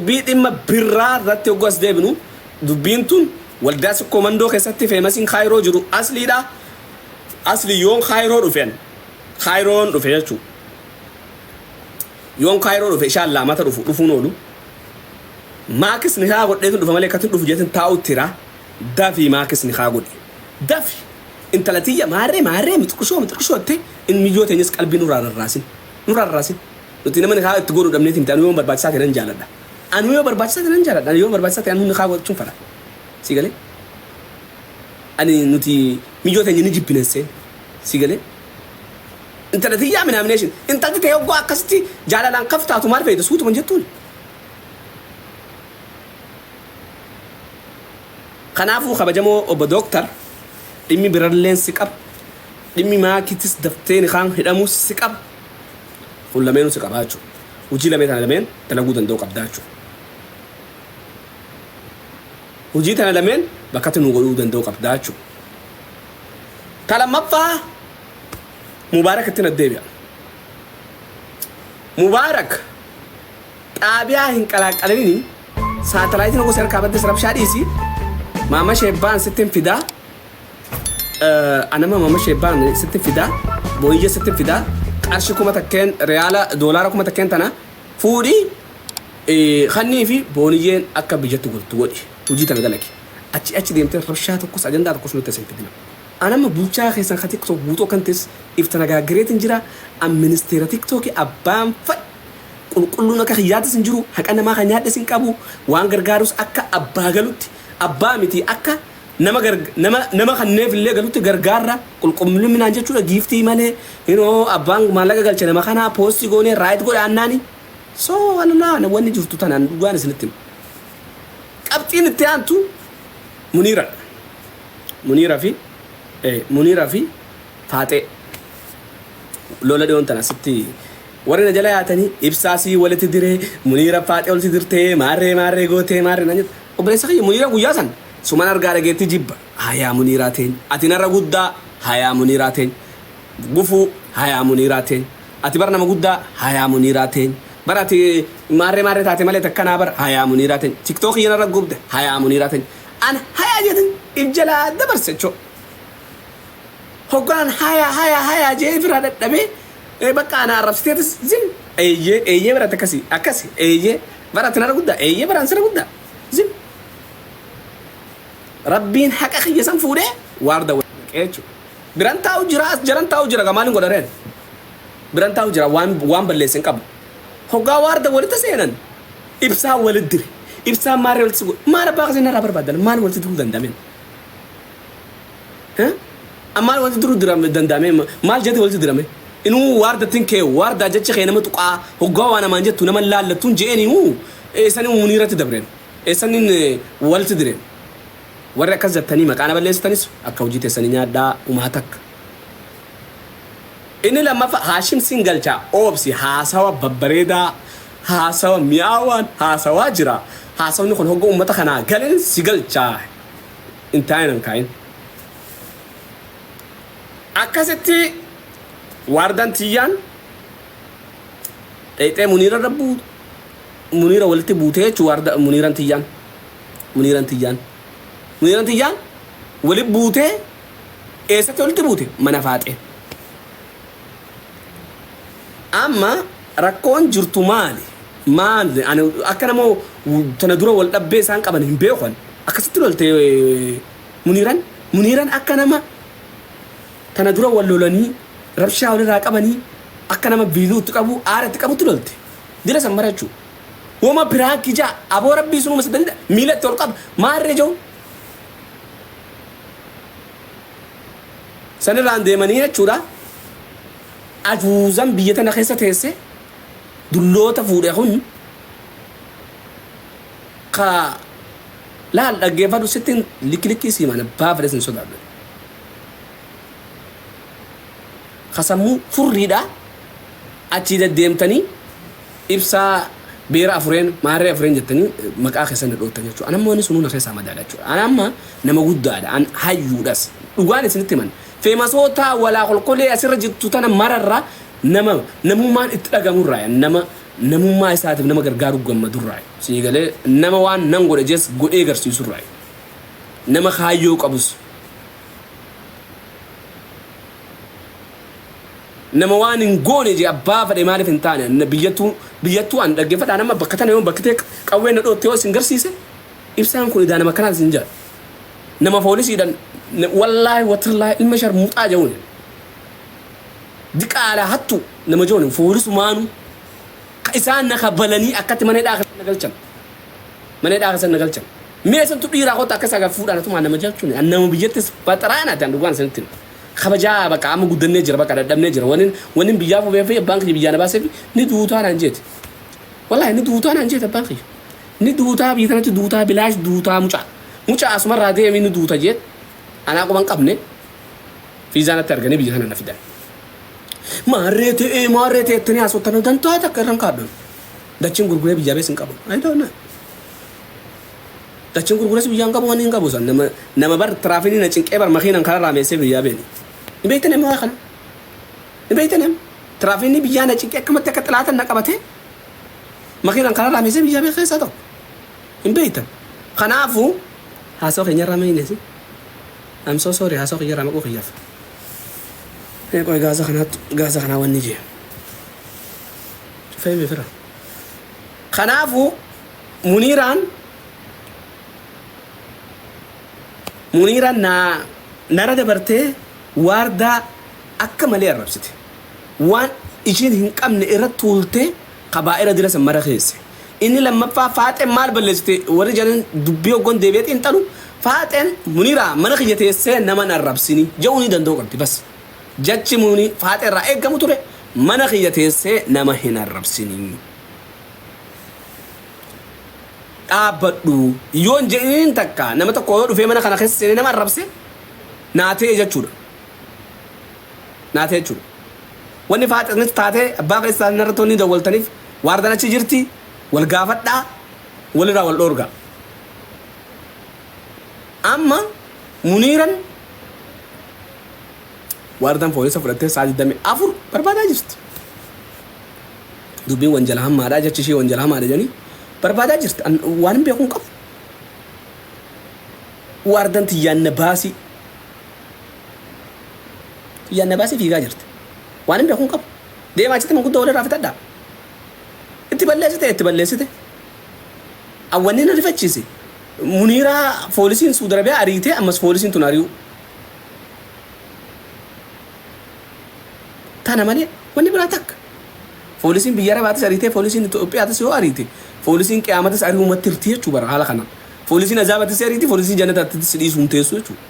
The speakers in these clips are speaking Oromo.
Dubbii dhimma birraa irratti hogguu as deebinu dubbiin tun waldaa Sikkoo Mandoo keessatti feemasiin Kaayiroo jiru asliidha. Asli yoon Kaayiroo dhufe an Kaayiroon dhufe jechuu. Yoon Kaayiroo dhufe ishaan laamata dhufu dhufuun oolu. Maakis nikaa godheetin dhufa malee akkatin dhufu jeetin taa'utti jira. Dafii maakis nikaa godhi. Dafi. Intala tiyya maarree maarree mixqishoo mixqishoo jettee in miyyoo teenyas qalbii nurraa rarraasin. Nurraa rarraasin. Nuti nama nikaa itti godhu dhabneeti miti. Anuu yoo barbaachisaa ta'e nan jaaladha. Anuu yoo barbaachisaa ta'e nan jaaladha. Ani yoo barbaachisaa ta'e anuu nikaa godhachuun fedha. Sii galee? Ani nuti miyyoo teenya ni jibbina hin seen. Sii galee? Intala tiyyaa minaamination. Intalti ta'e hogguu akkasitti jaalalaan kaf taatu maal fayyada suutuma hin jettuuni. Kanaafuu kabajamoo obbo Dooktar dhimmi biralleen si qaba. Dhimmi maakiitis daftee nikaan hidhamuus si qaba. Kun lameenuu si qaba jechuudha. Hojii lamee tana lameen dalaguu danda'uu qabdaa jechuudha. Hojii tana lameen bakkatti nu godhuu danda'uu qabdaa jechuudha. Ta lammaffaa Mubaarak itti na deebi'a. Mubaarak xaabiyaa hin qalaaqqalinini saatalaayitiin gosa harkaa baddes rabshaa dhiisi. Maama sheebbaan sittin fidaa. Anama maama sheebbaan sittin fidaa. Booyya sittin fidaa. Qarshi 1000 riyaala doolaara 1000 tana fuudhi kannii fi booniyyeen akka biyyatti gortu godhi. Hojii tana dalagi. Achi achi deemtee rabshaa tokkos ajandaa tokkos nutti as hin fidina. An amma bulchaa keessan ka tiktok guutuu akkan ta'es ifta nagaaggareetin jira. An ministeera tiktoki abbaan fadhe qulqulluun akka kiyyaatis hin jiru. Haqa namaa kan nyaadhes hin qabu. Waan gargaarus akka abbaa galutti abbaa miti akka nama nama nama kanneef illee galutti gargaarra qulqulluminaan jechuudha giiftii malee hinoo abbaan maallaqa galche nama kanaa poostii goonee raayit godha annaani. So walalaa wanni jirtu tanaan dhugaan isinitti hima. Qabxiin itti aantu Muniiradha. Muniira fi Muniira fi Faaxee lola dhiyoon tana asitti warri na jala yaatanii ibsaa sii walitti diree Muniira Faaxee walitti dirtee maarree maarree gootee maarree naan jettu. Obboleessa kiyya Muniira guyyaa san suman argaa dhageettii jibba. Hayaa Muniiraa teenya ati narra guddaa hayaa Muniiraa teenya gufuu hayaa Muniiraa teenya ati bar nama guddaa hayaa Muniiraa teenya bar ati maarree maarree taate malee takkanaa bar hayaa Muniiraa teenya tiktookii narra gubde hayaa Muniiraa teenya An hayaa jeetin if jalaa dabarse jechuu. Hoggaan hayaa hayaa hayaa jee ifirraa dadhabee bakka ana arrabsiteetis zim eeyyee eeyyee bara ati akkasi akkasi eeyyee bara ati narra guddaa eeyyee bara an sirra guddaa zim. Rabbiin haqa kiyya san fuudhee waarda wal naqee jechuudha. Biran taa'u jira as jaran taa'u jira gaa maalin godha reen. Biran taa'u jira waan waan balleesse hin qabu. Hoggaa waarda walitti seenan Ibsaan walitti dire. Ibsaan maarree walitti si godhe. Maal abbaa keessan narraa barbaaddan? Maal walitti diruu danda'ameen? Maal walitti diruu danda'amee? Maal jeeti walitti dirame? Inuu waardattiin kee waardaa jechi kee nama tuqaa hoggaa waa namaan jettu nama laallattuun je'een inuu eessanii muniirratti dabreen? Eessaniin walitti direen? Warri akkas jettanii maqaa na balleessitanis akka hojii teessanii nyaadhaa umaa takka. Inni lammaffaa Haashim sin galcha obsi haasawa babbareedaa haasawa mi'aawaan haasawaa jira. Haasawni kun hogga ummata kanaa galen si galcha hin taa'in hin kaa'in. Akkasitti waardaan tiyyaan dheexee Muniira irra buu Muniira walitti buutee jechuun waarda Muniiran tiyyaan Muniiran tiyyaan Muniiran tiyyaan walitti buutee Eessatti walitti buute? Mana Faaxee. Amma rakkoon jirtu maali? Maali? Ani akka nama tana dura wal dhabbee isaan qaban hin beeku ani. Akkasitti lolte Muniiran. Muniiran akka nama tana dura wal lolanii rabshaa walirraa qabanii akka nama viiluu itti qabu aara itti qabutti lolte. Dila san mara jechuudha. Woma piraankii jaa aboo rabbii sunuma si danda'a miila itti ol qaba maarree jedhu. Sanirraan deemanii jechuudha. Ajuuzan biyya tana keessa teesse dulloota fuudhe kun ka laal dhaggeeffadhu sittiin likki likkii sii mana abbaa fedhes hin sodaadhu. Ka sammuu furriidha achii deddeemtanii ibsaa beera afureen maarree afureen jettanii maqaa keessan na dhoottan jechuudha. An amma wanni sunuu na keessaa madaadha jechuudha. An amma nama guddaadha. An hayyuudhas. Dhugaan isinitti himan. Feemasoota walaa kolkolee asirra jirtu tana mararra nama namummaan itti dhagamurraa nama Namummaa isaatiif nama gargaaruu gammadurraayi. Sii galee nama waan nan godhe jees godhee garsiisurraayi. Nama kaayyoo qabus. Nama waan hin goone jee abbaa fedhe maaliif hin taane na biyyattuu biyyattuu an dhaggeeffadhaa nama bakka tana yoo bakki tee qawween na dhootte yoo isin garsiise ibsaan kun idaa nama akkanaati isin jedha. Nama poolisiidhaan wallaahi watillaahi ilma sharmuuxaa jehuun diqaalaa hattu nama jehuun poolisumaanu ka isaan na kabalanii akkatti mana hidhaa keessa na galchan. Mana hidhaa keessa na galchan. Mee isintu dhiiraa kottu akka isaa fuudhaan atumaa nama jechuun an nama biyyattis baxaraan ati an dhugaan isinitti hima. Kabajaa bakka amma guddannee jira bakka dadhabnee jira wanin wanin biyyaa fuufee fi abbaan kiyya biyyaa na baasee fi ni duutaa naan jeeti. Wallaahi ni duutaa naan jeeti abbaan kiyya. Ni duutaa biyya tanatti duutaa bilaash duutaa mucaa. Mucaa asumarraa deemi ni duuta jeet. Anaa quban qabne fiizaa natti arganii biyya kana na fidan. Maarree ta'ee maarree ta'ee ittanii haasoftan dantaa takka irran kaadhan. Dachiin gurguree biyyaa bees hin qabu. I don't know. Dachiin gurgures biyyaa hin qabu wanni hin qabu san nama nama bar tiraafinii na cinqee bar makiinan kararraa meessee biyyaa beeni. Ni beektan amma waa kana. Ni beektan amma tiraafinii biyyaa na cinqee akkamatti akka xilaatan na qabatee makiinan kararraa meessee biyyaa bee keessaa tokko. Hin beektan. Kanaafuu haasoo keenyarraa meeynesi. I'm so sorry haasoo kiyyarraa maquu kiyyaaf. Mee qoy gaasa kanaatu gaasa kanaa wanni jee. Cufee mi fira. Kanaafuu Muniiraan Muniiraan naa nara dabartee waardaa akka malee arrabsite. Waan ishiin hin qabne irra tuultee kabaa'ira dila san mara keesse. Inni lammaffaa faaxeen maal balleessite warri jedhan dubbii hoggon deebi'ee xiinxalu faaxeen Muniiraa mana kiyya teessee nama hin arrabsini jedhuu ni danda'u qabdi bas. Jachi muni faaxee irraa eeggamu ture mana kiyya teessee nama hin arrabsini. Dhaabbadhu yoon jedhiniin takka nama tokko yoo dhufee mana kana keessa seenee nama arrabse naa ta'e jechuudha. Naa ta'e jechuudha. Wanni faaxisnis taatee abbaa keessa narratti wanni dawwaltaniif waardan achi jirti wal gaafadhaa walirraa wal dhoorgaa. Amma Muniiran waardan poolisa fudhattee sa'a 24 barbaadaa jirti. Dubbiin wanjala hammaadha jechi ishee wanjala hamaadha jedhanii barbaadaa jirti. An waan hin beeku hin qabu. Waardan tiyyaan na baasii. Tiyyaan na baasii fiigaa jirti. Waan hin beeku hin qabu. Deemaa achitti manguddoo walirraa fixadhaa. Itti balleessite itti balleessite. Awwanni na rifachiise. Muniiraa poolisiin Suudi Arabiyaa ariitee ammas poolisiin tun ari'u. Tana malee wanni biraa takka. Poolisiin biyya Arabaatis ariitee poolisiin Itoophiyaatis yoo ariite poolisiin qiyaamatis ari'umatti hirti jechuu bara haala kanaan. Poolisiin azaabatis ariiti poolisiin jannataattis dhiisuu hin teessu jechuudha.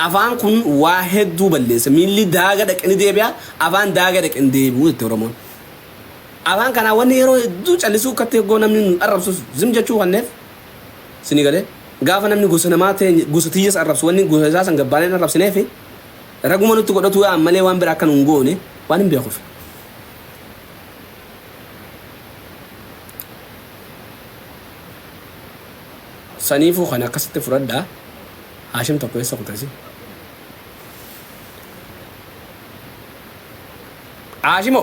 Afaan kun waa hedduu balleessa. Miilli daaga dhaqe ni deebi'a afaan daaga dhaqe hin deebi'u jette Oromoon. Afaan kanaa wanni yeroo hedduu callisuu akkatti eggoo namni nu arrabsus zim jechuu kanneef sini galee gaafa namni gosa namaa ta'e gosa tiyyas arrabsu wanni gosa isaa san gabbaanee hin arrabsineefi raguma nutti godhatu yaa'an malee waan biraa akka nu hin goone waan hin beekuuf. Saniifuu kana akkasitti fudhadhaa. Haashim tokko eessa kutasi? Haashimo!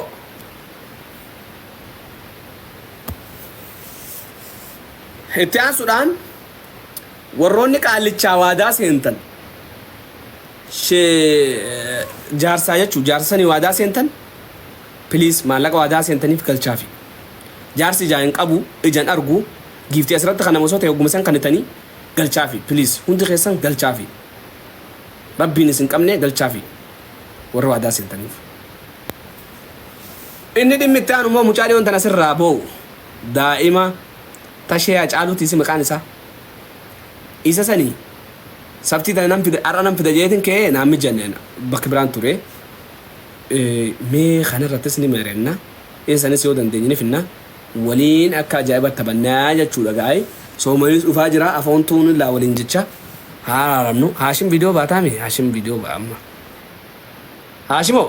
Itti aansuudhaan warroonni qaallichaa waadaa seentan jaarsaa jechuun jaarsa sanii waadaa seentan please maallaqa waadaa seentaniif galchaafi. Jaarsi ijaa hin qabu ijan argu giiftii asirratti kan nama osoo ta'e hogguma san kannitanii galchaafi please hundi keessan galchaafi. Rabbiin isin qabne galchaafi warra waadaa seentaniif. Inni dhimmi itti aanu immoo mucaa dhiyoon tana asirraa boo'u daa'ima Tashee Hacaaluuti isi maqaan isaa. Isa sanii sabtii tana nan fida har'a nan fida jeetin ka'ee naan mijanne bakki biraan ture. Mee kanarrattis ni mari'anna. Isa sanis yoo dandeenye ni finna. Waliin akka ajaa'iba taphannaa jechuudha gaa'ee. Soomaniis dhufaa jira afoontuun illaa waliin jecha haa araaramnu. Haashim viidiyoo baataami? Haashim viidiyoo ba'a amma. Haashimoo.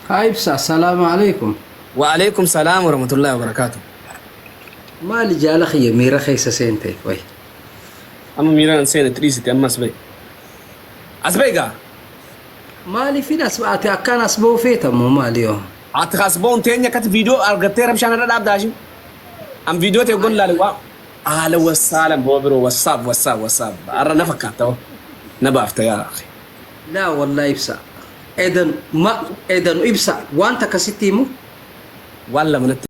Haa ibsa assalaamu alaikum. Wa alaikum salaam wa rahmatullahi wa barakaatu. Maali jaala kiyya miira keessa seente way. Amma miiraan seene itti dhiisite amma as ba'i. As ba'i gaa. Maaliifin as ati akkaan as ba'uu feeta moo maali yoo? Ati as ba'uun teenya akkatti viidiyoo argattee rabshaan irra dhaabdaa ishee. An viidiyoo ta'e gon laale waa haala wassaalan boo biroo wassaaf wassaaf wassaaf har'a na fakkaata hoo na baafta yaa akhi. Laa wallahi ibsa. Edan ma edan ibsa waan takka sitti himu. Waan lama natti.